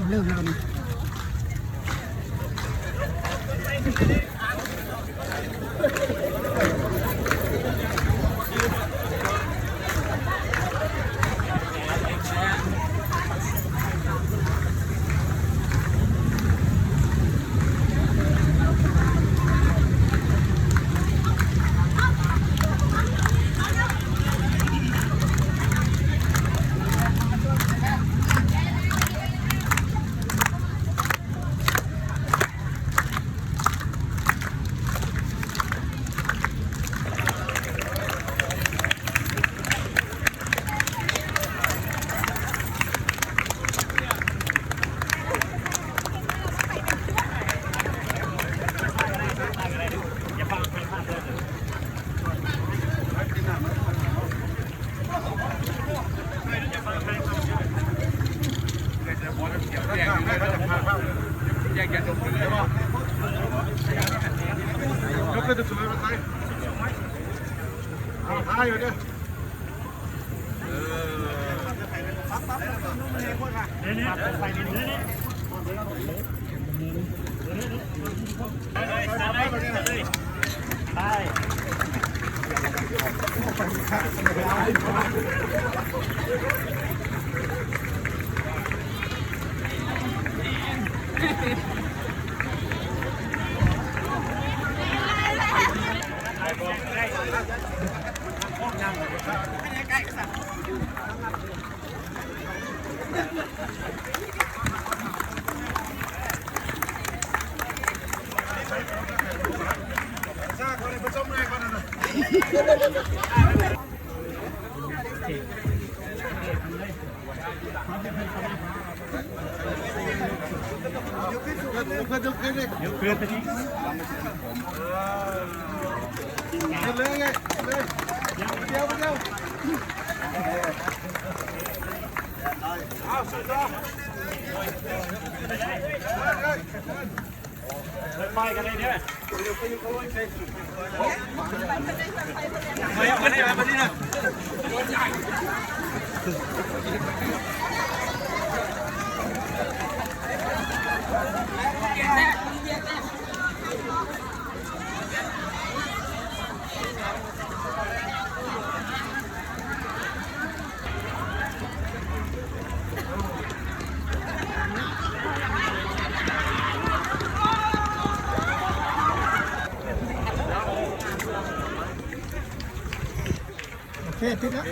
ເລີ່ມແລ້ວນີ້. ໂອເຄ ຕິດແລ້ວ.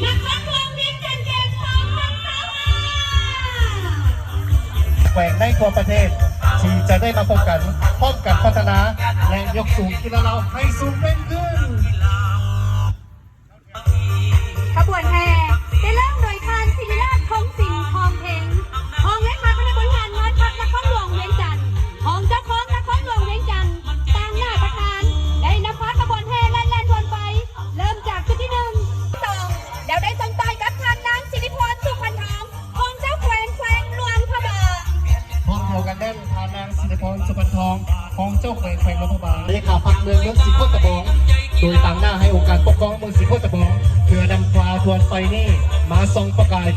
ນະຄອນຫຼວງວຽງຈັນເກມສອງພັນຊາວຫ້າ ແຂວງໃນທົ່ວປະເທດ ທີ່ຈະໄດ້ມາພົບກັນ ພ້ອມກັນພັດທະນາ ແລະ ຍົກສູງກິລາລາວໃຫ້ສູງເປັນຂຶ້ນ. ຂະບວນແຫ່ໄດ້ເລີ່ມໂດຍທ່ານ ສິລິລາດ ຄົງສິງ ທອງເພັງ ຮອງເລຂາຄະນະບໍລິຫານງານພັກນະຄອນຫຼວງວຽງຈັນ, ຮອງເຈົ້າຄອງນະຄອນຫຼວງວຽງຈັນ, ຕາງໜ້າປະທານ ໄດ້ນຳພາຂະບວນແຫ່ແລ່ນໆ ວນໄປ ເລີ່ມຈາກຈຸດທີໜຶ່ງ ສອງ ແລ້ວໄດ້ສົ່ງຕໍ່ໃຫ້ກັບທ່ານນາງ ສິລິພອນ ສຸພັນທອງ ຮອງເຈົ້າແຂວງແຂວງຫຼວງພະບາງ. ພ້ອມດຽວກັນນັ້ນ ທ່ານນາງ ສິລິພອນ ສຸພັນທອງ ຮອງເຈົ້າແຂວງແຂວງຫຼວງພະບາງ ເລຂາພັກເມືອງ ເມືອງສີໂຄດຕະບອງ ໂດຍຕາງໜ້າໃຫ້ອົງການປົກຄອງເມືອງສີໂຄດຕະບອງ ເພື່ອນຳພາຂະບວນໄຟນີ້ມາສ່ອງປະກາຍ